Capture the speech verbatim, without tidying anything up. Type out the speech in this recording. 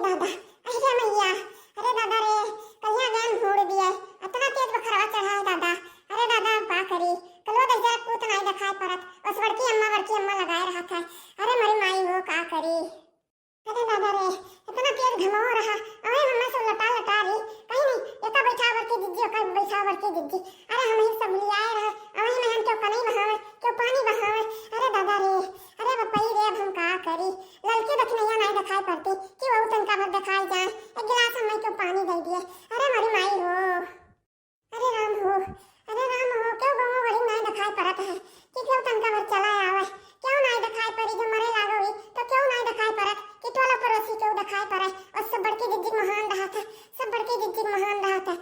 दादा, अरे मैया, अरे दादा रे, कहिया गैन भूड़ दिए, अतना तेज बखरवा चढ़ा है दादा। अरे दादा, अब का करी, कलवा दहिजरा पूत नाई देखाई परत, ओस बड़की अम्मा, बड़की अम्मा लगाए रहत है। अरे मोरी माई हो, का करी। अरे दादा रे, इतना तेज घमावा रहा, अवे मम्मा सब लटा लटा रही, कहीं नहीं, एका बैठा बड़की जिज्जी, ओका बैठा बड़की जिज्जी। अरे हम ही सब लियाए रहा, अवे में हम क्यों कनई बहावे, क्यों पानी बहावे। अरे दादा रे, अरे बपई रे, अब हम का करी। ललकी दखिनैया नाई देखाई पड़ती कि वो तनका भर देखाई जाए, एक गिलास हम क्यों पानी दे दिए। अरे मोरी माई हो, अरे राम हो, अरे राम हो, क्यों गंगो बड़ी नाई देखाई पड़त है कि क्यों तनका भर चला आवे, क्यों नाई देखाई पड़ी, जो मरे लागो ही तो क्यों नाई देखाई पड़त कि टोला पड़ोसी क्यों देखाई पड़े। और सब बड़की जिज्जी महान रहत है, सब बड़की जिज्जी महान रहत है।